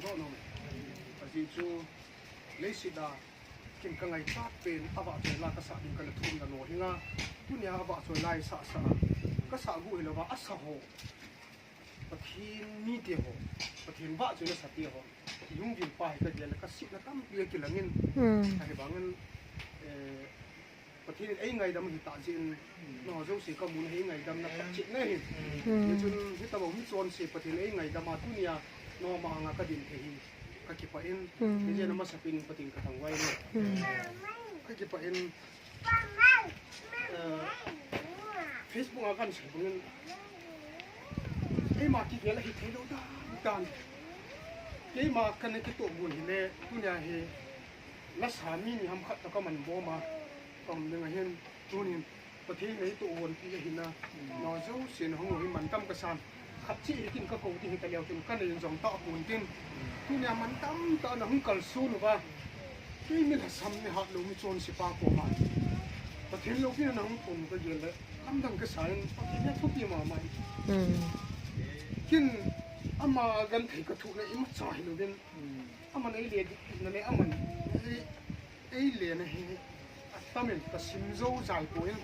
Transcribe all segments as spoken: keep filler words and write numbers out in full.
Ajeh chu leiset a kin ka ngaichat pen, avahchoi la kasah ding kana thum na lo hinga, tunia avahchoi la isah sah a, kasah gu hilouva, asa ho, Pathen mite ho, Pathen vahchoina sate ho, ihung vil pa hi kagel le kasihna tampi akilangin, ahivangin, eh, Pathen in eingaidam ahitah jeh in, nangho jouse kamun hi eingaidamna phatchomna ahi. Hichun hitobang michonse Pathen in eingaidam a tunia nangho ma anga kadin thei hi kakipah in, hijeh in amasapen in Pathen kathangvah in, kakipah in, eh, Facebook a kahin sei bangin, eima kigel ahi theilou dan dan, keima kana kitoh gon hile tunia hi lasa mi ni ham khat toh kaman bom a kaum ding ahin, tunin Pathen in eitoh gonpi ahina, nangho jousen hung u hi mantam kasan. Khat cheh hi kin kakou ding hitaleu chun kanei in jong tah pon tin, tunia mantam tah a nahung kalson uva, kei mi lhasam mi hatlou michonse pa koma Pathen loupina nahung phong u kagel le lamdang kasa in, Pathen hi athupi mama in. Kin ama genthei kathohna imacha hilouvin, aman eile ding na le aman ei, eile na hi atamin kasim jou jai poi.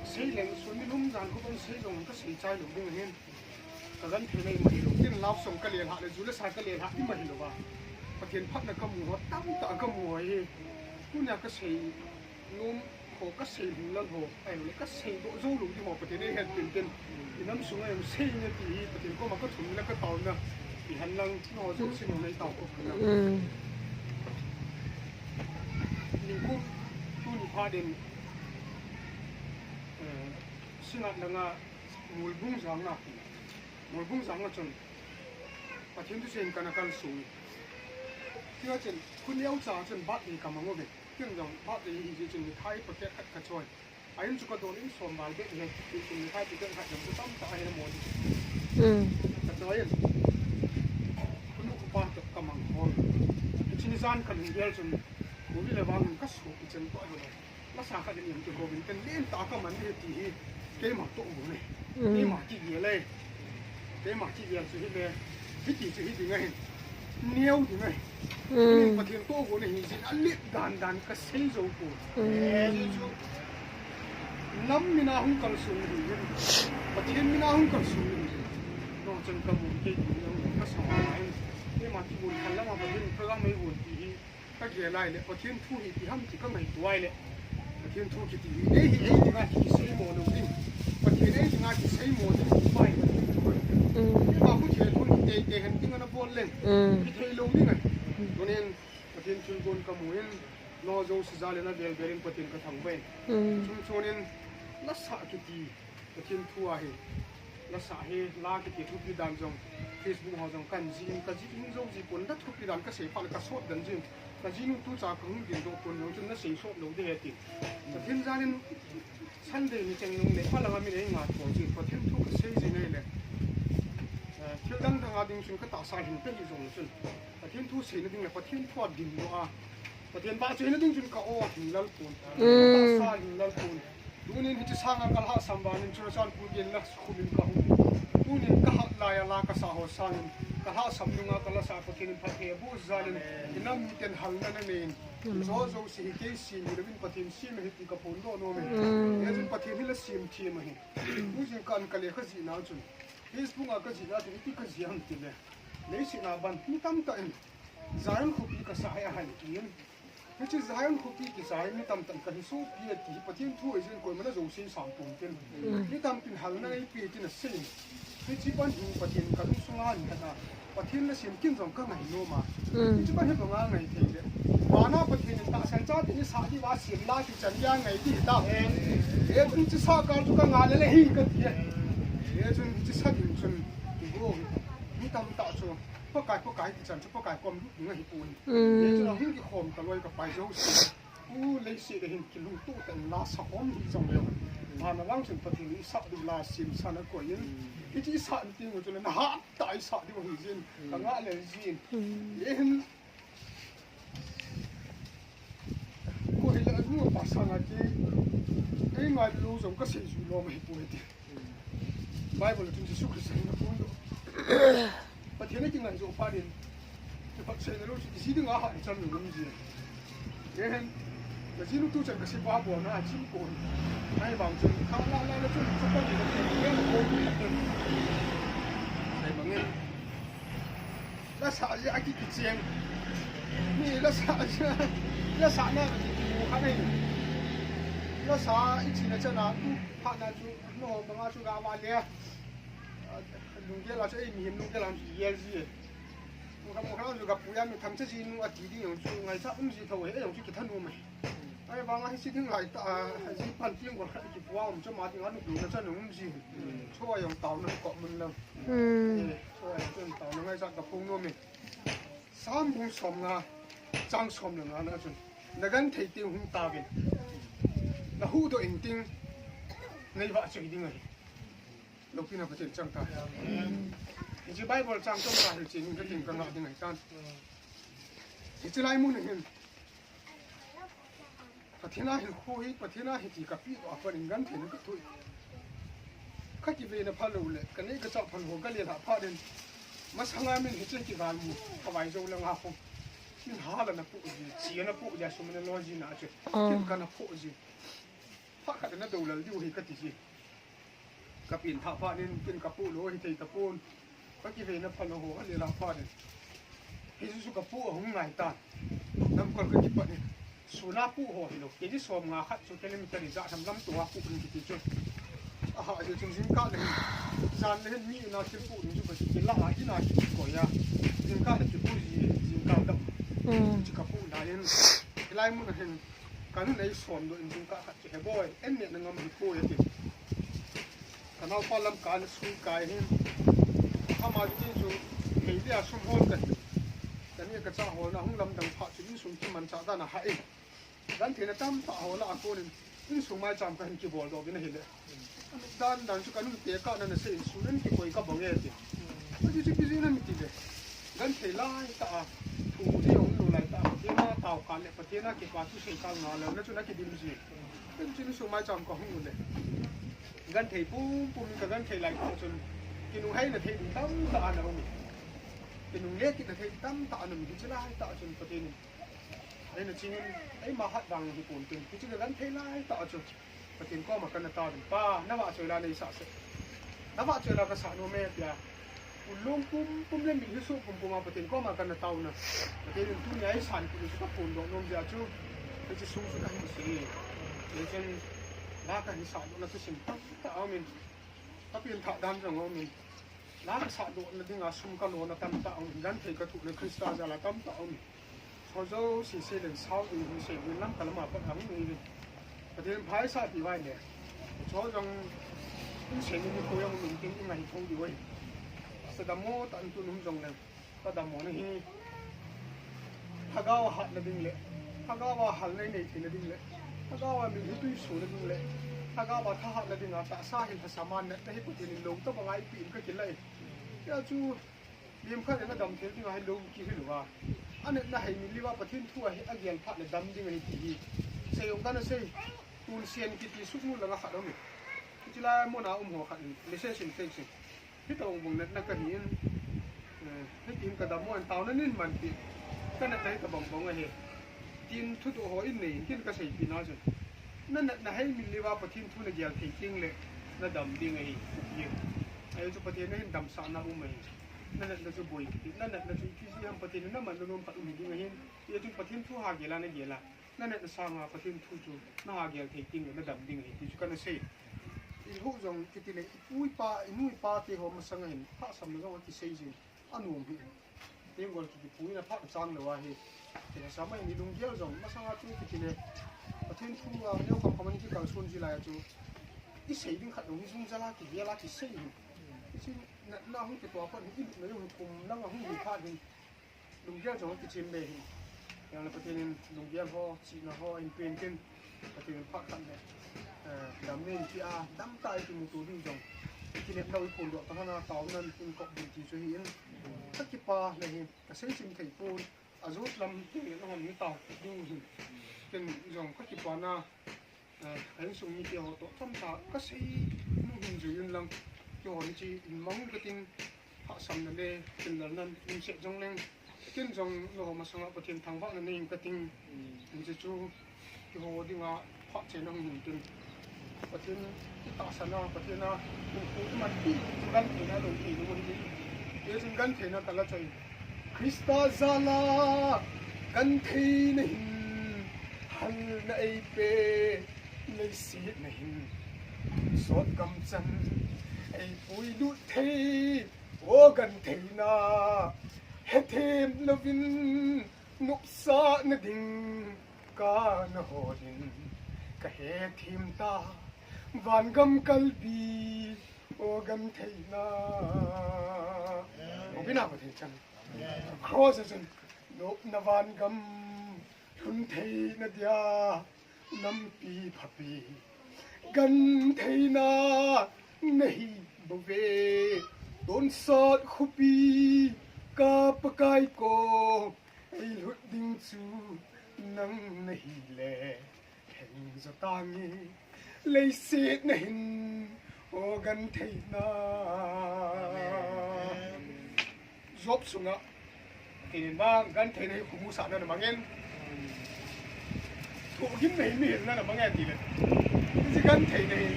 Seileng sun ni lum jan khu ban sei jong kasei chai lou ding ahin, kagenthei na ima hilou. Kin love song kalelhah le ju le sa kalelhah ima hilouva, Pathen phatna kamu ho tamtah kamu ho hi. Tunia kasei nom ho, kasei lhinglel ho, ahilou le kasei doh jou lou ding ho Pathen in eihetpeh intin, inam sunga jong sei inge ti hi Pathen koma kathum le kataona ihen lang, nangho jousen jong neitao khop inlang. Nikum tuni phat in, eh, Singngat langa Molbung janga, Molbung janga chun Pathen thusei in kana kalsong in, tia chun khu neocha chun birthday kamang uve. Ken jong birthday hijeh chun mithai packet khat kachoi. A in chu kadon in som val beh ahi, tichun mithai packet khat jong chu tamtah ahi namo ti. Kachoi in, khunu khupa toh kamang hol. Hiche ni jan kalunggel chun, covid le vang in kasuh kichan toh ahilou le, lasa khat in im kikouvin, ken lentah a kaman ding ahi ti hi keima toh gon ahi. Keima kigel ahi. Keima kigel chu hile, hiti chu hiding ahin, neo ding ahi. Pathen toh gon ahi jeh in alet dan dan kasei jou poi. Ajeh chu nam mina hung kalsong ahi jeh in, Pathen mina hung kalsong ahi jeh in, nangho chun kamu kei ti jong kasang ahin, keima kibol khan lama Pathen in program eigonpi hi kagel a ahile, Pathen thu hi ipi ham ti kangaito a ahile, Pathen thu kiti hi, ei hi ei dinga kiseimo lou ding, Pathen ei dinga kiseimo ding, pai Pathen thu ahi. Keima khu thil thun hi teitei hen ding ana bol leng, kithei lou ding ahi. Tunin Pathen thilgon kamu in, nangho jouse jal in avel vel in Pathen kathangvah in. Chun chunin, lasa kiti Pathen thu ahi. Lasa hi, la kiti thupi dan jong, Facebook ho jong kahin jih in, kajih hing jou ji pon, la thupi dan kasei phat le kasot den jin. Kajinu tucha kahung dingdoh pon jong chun nasei sot lou ding ahi tin. Pathen jal in Sunday ni cheng nung le, phalanga min einga thol jin, Pathen thu kasei jin ahile, eh, thil dang dang a ding chun katahsa lhing tahih jong chun, Pathen thu seina ding le Pathen thu a dingdoh a, Pathen vahchoina ding chun ka-o lhinglel pon, katahsa lhinglel pon. Tunin hiche sanga kalhahsam vangin Churachandpur gei in la sukhumin kahung. Tunin kahat laiya la kasa ho sangin, kalhahsam nunga kalasa Pathen in phatthei aboh jal in, inam miten halna nanei in, hiche jouse hi kei sem hilouvin Pathen sem ahi ti kaphondoh nom e. Hijeh chun Pathen hi la semthem ahi. Tujing kah in kalekha jihna chun, Facebook a kajihna chun ipi kajih ham tile, leiset a ban mi tamtah in Zion khopi kasah ahi ahin tin. Hiche Zion khopi kisah hi mi tamtah in kahin sopi e ti hi Pathen thu ahi jeh in koiman ajou seisang pon tin. Mi tampin halna eipe tin asei in. Hiche ban hi Pathen kalung sunga ahin khat a, Pathen nasem kin jong kangai nom a. Hiche ban hi banga ngai thei le, vana Pathen in tahsan chate isah diuva sem la kichan dia ngai ding hita. Hichun hiche sah kal chu kanga lele hi kati e. Hichun hiche sah ding chun kigo hi, mi tamtah chu Pakai, Pakai kichan chu Pakai kom lut ding ahipoi. Hichun ahung kikhom kaloi kapai jouse, u leiset a hin kilungtoh tah in la sa khom hih jongleu, vana vang chun Pathen in isah diu la semsa nakoi in, hiche isah na teng u chun nahat tah a isah diu ahi jin, kangah lel jin. Hihin, koi hile anu apa sanga kei, eingai lou jong kasei ju lom ahipoi ti. Bible a chun Jesu Christa hin aphondoh. Pathen a kingai joh phat in, Kipatsaina lou chu iji dinga ha chan lou ji. Ehen. Ka jinu tu chan ka sipa bol na chim ko. Ahivang chun kha la la la chun chapa ni na ko. Sai bangin. Lasa ji a ki kicheng. Ni lasa ji. Lasa na ki ki mu kha nei. Lasa i chi na chana tu pha na chu no banga chu ga wa le. Lunggel a chu ei mihem lunggel a chu yel ji. Mo kha mo kha chu ga pu ya mi tham cha ji nu a ti ding jong chu ngaichat um ji tho he jong chu kitha nu mai. Ahivanga hiche ding lai ta, a, hiche pan ting ko khat kipuang um chu ama dinga nupina chan um ji. Chua jong taona ko mun lang. Hmm. Eh, chua jong chun taona ngaichat ka phong nom e. Sam bung som nga, chang som le nga na chun. Na genthei teng hung tauvin. Na huhdoh in teng, nei vahchoi ding ahi. Loupina Pathen chang ta. Hiche Bible chang chom ta hiche ning ka ting ka ngah ding ahi tan. Hiche lai mun hin. Pathen a hinkho hi, Pathen a hi ti ka pehdoh a pat in gentheina ka thoh. Ka kiveina phalou le, ka nei ka chah phalou ka lelhah phat in. Masanga min hiche kigalmu, ka vai jou le nga khom. Min ha la na pu ji, chi na pu ja sum na lo ji na che. Ah. Kin ka na pu ji. Phat khat na do lal diu hi ka ti ji. Ka pin tha phat in, kin ka pu lou hi thei tapon. Ka kiveina phalou ho, a lelhah phat in. Hiche chu ka pu a hung ngai tan. Namkol ka kipat in. Suna pu ho hilou. Kg som nga khat chu kilometer ijat ham lam tua pu in kiti chu. Aha, hiche chun jingkah le. Jan le hin mi ina thil pu in chu ka kila a ina kikoi a. Jingkah le kipu ji, jingkah dam. Hmm. Chu ka pu na in. Hilai mun a hin. Ka nu nei som doh in jingkah khat chu he boi, en ne na ngam hi poi ati. Ka naopa lam ka na sui kai hin. Ama chu chu hei dia sum hol ka hi. Ka ni ka cha hol na hung lam dang pha chu insung kimanchah dan a ha in. Gentheina tamtah hol a kon in insung maicham ka hin kibol doh vin ahile. Dan dan chu ka nun te ka na na sei in sun in kikoi ka bang e ti. Ka chu chu pi jing na mi ti le. Genthei lai tah a. Thu di ong lo lai tah a. Pathen a tao ka le Pathen a kipa thu sei ka nga le na chu na kidim ji. Ken chu insung maicham ka hung le. Genthei pum pum ka genthei lai tah chun. Kinung hai na thei ding tamtah a na um. Kinung le kit na thei tamtah a na um. Hiche lai tah chun Pathen in. Eina chingin, eima hat vang hi pon tin, hiche ka genthei lai tah a chu. Pathen koma kana tauvin, Pa, na vahchoi la nei sah seh. Na vahchoi la ka sah nom e tia. Ul lung pum pum le min hi suh pum pum a Pathen koma kana tauna. Pathen in tunia eisan kit u chu ka phondoh nom jeh a chu. Hiche sung chu ka hin sei. Hichun, la ka hin sahdoh na thusim tamtah aumin. Ka pengthah dan jong aumin. La ka sahdoh na dinga sum ka lona tamtah aumin. Genthei ka thoh na Christa jal a tamtah aumin. Chujou sese len sao ding hin sei ding lam ka lam a pat a hung nei ding. Pathen phaisah pi vai le. Chu jong in sei ni ko jong min tin in ngai thou diu ahi. Sa damo tan tun hung jong le. Ka dammo na hi. Lhagao a hatna ding le. Lhagao a halna i nei theina ding le. Lhagao a min hi tui suna ding le. Lhagao a thahatna dinga tahsa hin lhasam a natna hi Pathen in lou tobang a eipeh in ka kilai. Tia chu. Mihem khat in adam thei dinga hilou kihil uva. Anatna hei min liva Pathen thu a hi agel phat le dam ding ahi ti hi. Sei jong kana sei. Tun sian kiti suknu langa khat aume. Hiche lai muna um ho khat in message in text in. Hitobang bang natna kahi in. Eh, hitin ka dammo in taona nin manpi. Ka natna hi tabang bang ahi. Tin thudoh ho in nei in kin ka seipeh na chun. Na natna hei min liva Pathen thu na gel thei teng le na dam ding ahi. Ahi chu Pathen na hin damsahna um ahi. Na natna chu boi kiti, na natna chu ipi jeh ham Pathen in na man na nom khat um hi ding ahin. Hichun Pathen thu ha gel a na gel a. Na natna sanga Pathen thu chu na ha gel thei teng le na dam ding ahi ti chu kana sei. I hu jong kiti le i pu i pa, i nu i pa te ho masanga hin lhahsamna jong akisei jin. Anom hi. Tenggol kiti pu in aphat chang lou ahi. Kiti sa mai ni lunggel jong masanga chu kiti le. Pathen thu a neo kham kham a ni kikalson ji lai a chu. I sei ding khat jong hi jung jal a kigel a kisei hi. Hiche natna hung kitoh a pat hi i lupna jong hi kum lang a hung hi phat hi. Lunggel jong kichem be hi. Jong le Pathen in lunggel ho, chihna ho, in pen tin. Pathen in phat khat le. Eh, dam nei ti a, dam tah a i kimuto diu jong. I kinepnau i phondoh ta hana taona in kop ding ti chu hi in. Ka kipah le hi, ka seichim thei pon. Ajot lam te le na hon mi tao diu hi. Ken jong ka kipah na. Eh, ka insung mite ho toh tamtah ka sei nom hin jui un lang. Keiho hiche in mang ka tin lhahsamna le thil lalna in seh jong leng. Ken jong nangho masanga Pathen thangvahna nei inge kating. Hiche chu keiho dinga phat chena hung hin tin. Pathen itahsan a, Pathen a hung pu iman pi chu gentheina lou thei lou hi. Kei jong gentheina kala choi. Christa jala gentheina hin halna eipe, leiset na hin sot gam chan eipui lut thei. O gentheina, hethem louvin nopsahna ding kana holin, kahethem ta, vangam kalbi, o gentheina. Hung pi na Pathen chang. Cross a chun, nopna vangam, lhun theina dia, lampi phapi, gentheina nahi bouve, tonsot khopi ka Pakai ko, eilhut ding chu nang nahi le, theng jo tange, leiset na hin, o gentheina. Job sunga, kinin ba gentheina hi khomu sahna na mangin. Thohgimna hi mihilna na mangin tile. Hiche gentheina hi,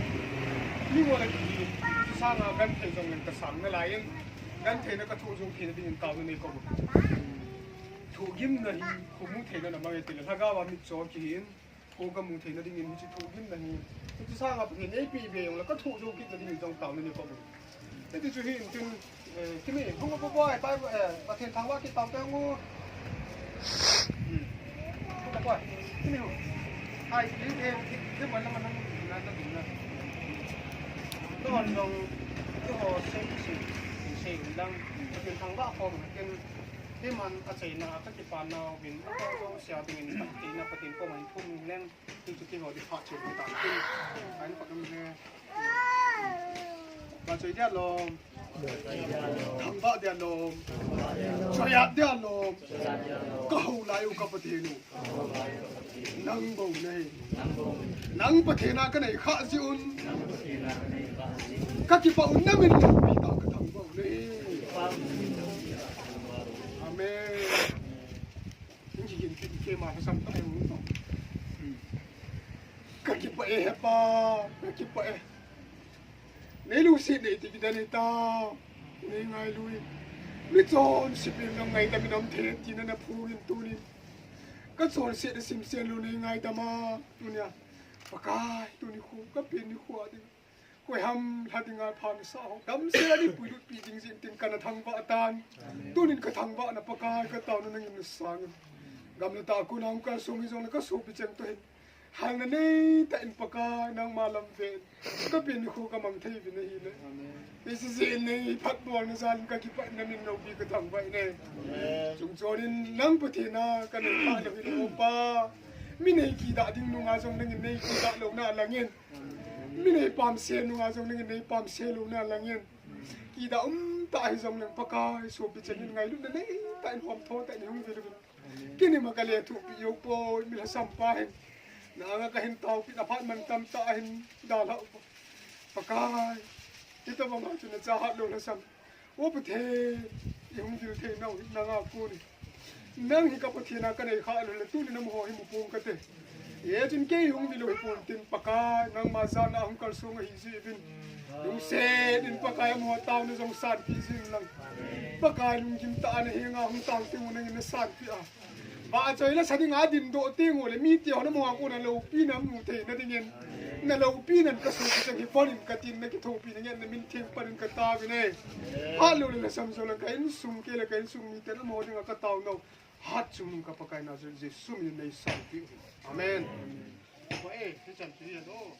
mi ngol a kihi, hiche sanga genthei jong ngen kasang nalaiyin. Gentheina kathoh jou theina dingin taona nei kaum. Thohgimna hi, khomu theina na mangin tile. Lhagao a mitcho kihin. Kho kamu theina dingin hiche thohgimna hi. Hiche sanga Pathen eipeh be jongle kathoh jou kitna dingin jong taona nei kaum. Hiti chu hi in tin, eh, kimi, hung uva boi, pai, eh, Pathen thangvah kit tau te hung u. Hmm. Hung uva boi. Kimi hung. Ai, ki, ki, ki, ki, man, man, man, na, na, na. Don jong, keiho sei, sei, sei lang. Pathen thangvah khom, ken, keiman achaina, kakipana uvin, achaina dingin, Pathen, Pathen koma hin thum leng. Tin chu keiho di phat chun tan tin. Kain phat um he. Vachoi dia lom. Thangvah dia lom. Choiat dia lom. Kahou lai u ka Pathen u. Nang bou nahi. Nang Pathen a kanei khah jeh un. Kakipah un, namin loupi tah kathangvah u nahi. Amen. Hung kihin kit keima kasam tah e hung to. Kakipah e he Pa, kakipah e. Nei lungset nei ti kidan e ta. Nei ngailu e. Mi chonse pen nang ngaidam in um thei tina na phungin tunin. Kachonset na simsen lou nei ngaidam a. Tunia. Pakai, tuni khu, kapen nikho a ding. Koiham lha dinga pha nasah ho. Damsel a nei puilutpi ding jeh in tin kana thangvah tan. Tunin kathangvahna Pakai kataona nangin nasang in. Gam le tah a kona hung kalsong hijongle kasopi cheng toh hin. Halna neitah in Pakai nangma lam ven. Kapen nikho kamang thei uvin ahile. Hiche jeh in nei phatbolna jal in kakipah in namin loupi kathangvah in e. Chungchon in nang Pathen a kanei khah lou hile O Pa. Mi nei kidah ding nunga jong nangin nei kidah louna langin. Mi nei pamse nunga jong nangin nei pamse louna langin. Kidah um tah hijongleng Pakai sopi cheng in ngailutna neitah in homtho tah in hung vil uvin. Keima kalethuhpi jou poi, mi lhasam pa hin. Na anga kahin taopi na phat mantam tah ahin dalhah u. Pakai. Hitobang a chu nacha hatlou lhasam. O Pathen, ihung vil thei nau hi nanga kon e. Nang hi ka Pathen a kanei khah lou le tuni nangho hi mu pong kate. Hijeh chun kei hung vil lou hipon tin Pakai, nangma jana hung kalsong ahi jeh uvin. Lungset in Pakai amaho taona jong sanpeh jing lang. Pakai lunggim tah a nahenga hung tao teng u nangin nasanpeh a. Vahchoi lasa dinga dindoh teng u le mite hon amaho a kona loupina amu theina dingin. Naloupina kasopi cheng hi von in katin nakithopina ngen namin theng pan in kataovin e. Hatlou le lhasam jou le ka insung kei le ka insung miten amaho dinga kataonau. Hatchungnung ka Pakai Nazareth Jesu min in neisanpeh u. Amen. Ko e, hichan chu hi a lo.